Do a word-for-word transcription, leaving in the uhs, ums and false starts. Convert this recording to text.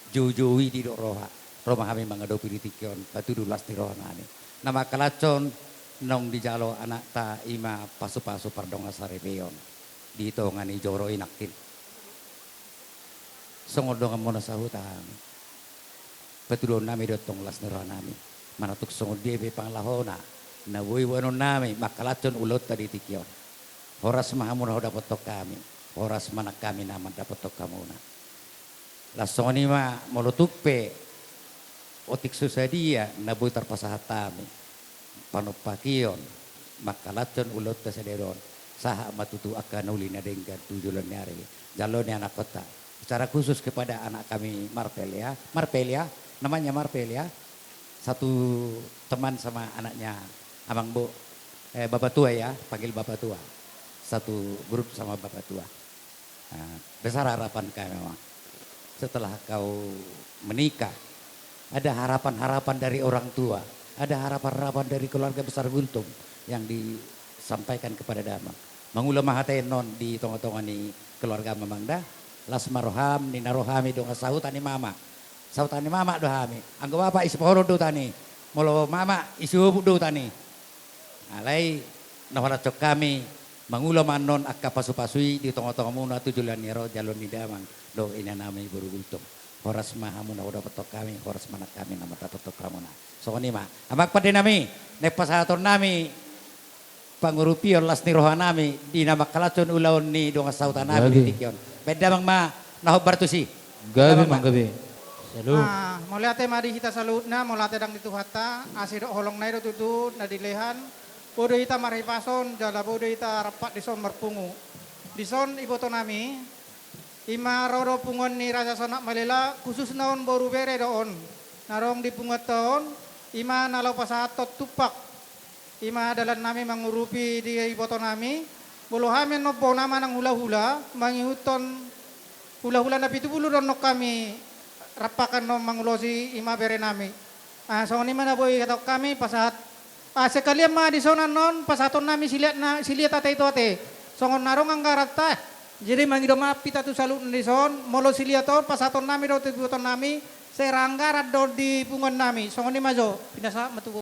Joujou i didok roha, ro ma hami mangadopi di tingki on, patudu las ni roha nami. Na mangkalashon naung dijalo anakta i ma pasupasu pardongan saripeon di tonga ni joro i nangkin. Songon donganmuna sahuta hami. Patuduhon nami do tong las ni roha nami. Manang tung songon dia pe pangalahona na boi boanon nami mangkalashon ulaonta di tingki on. Horas ma hamu na hudapothon hami, horas ma nang hami na mandapothon hamuna. Laos songon i ma molo tung pe otik so sadia na boi tarpasahat hami panompakion mangkalashon ulaonta sadari on, sahat ma tutu angka na uli na denggan tu joloan ni ari jalo ni anakhonta. Secara khusus kepada anak kami Marpel ya, Marpel ya, namanya Marpel ya, satu teman sama anaknya Amang Bo, eh, Bapak Tua ya, panggil Bapak Tua, satu grup sama Bapak Tua. Nah, besar harapan kami memang. Setelah kau menikah, ada harapan-harapan dari orang tua, ada harapan-harapan dari keluarga besar Gultom yang disampaikan kepada damang. Mangula ma hata i annon di tonga-tonga ni keluarga amang da. Las ma roham, ninna rohami dongan sahuta ni mama. Sahuta ni mama do hami. Anggo bapa isi pohoron do huta ni. Molo mama isi hobut do huta ni. Alai na huhalashon hami, mangula ma annon angka pasupasu i di tonga-tongamuna tu joloan ni ari on jalo ni damang dohot ina nami boru Gultom. Horas ma hamu na hudapothon hami, horas ma nang hami na mandapothon hamuna. Songon i ma. Amang pande nami, naeng pasahaton nami pangurupion las ni roha nami di na mangkalashon ulaon ni dongan sahuta nami di tingki on. Baen damang ma na hombar tusi. Gabe ma, gabe. Salut. Ah, mauliate ma di hita saluhutna, mauliate dang di Tuhanta, asi dohot holongna i do tutu na dilehon. Boi do hita marhipason jala boi do hita rap dison marpungu. Dison iboto nami, i ma ro do punguan ni Raja Sonak Malela, khususna on boru bere do on. Na adong di punguanta on, i ma na laho pasahathon tumpak. I ma dalan nami mangurupi di iboto nami, molo hami annon bona manang hulahula, mangihuthon hulahula na pitu pulu do annon hami rap annon mangulosi i ma bere nami. Ah, songon i ma na boi hatahon hami pasahat. Ah, sekalian ma dison annon pasahaton nami siliat na, siliat ate i tu ate. Songon na adong anggaranta. Jadi mangido maaf hita tu saluhutna dison, molo siliat on pasahaton nami do tu iboto nami, sera anggaran do di punguan nami. Songon i ma jo, pinasahat ma tu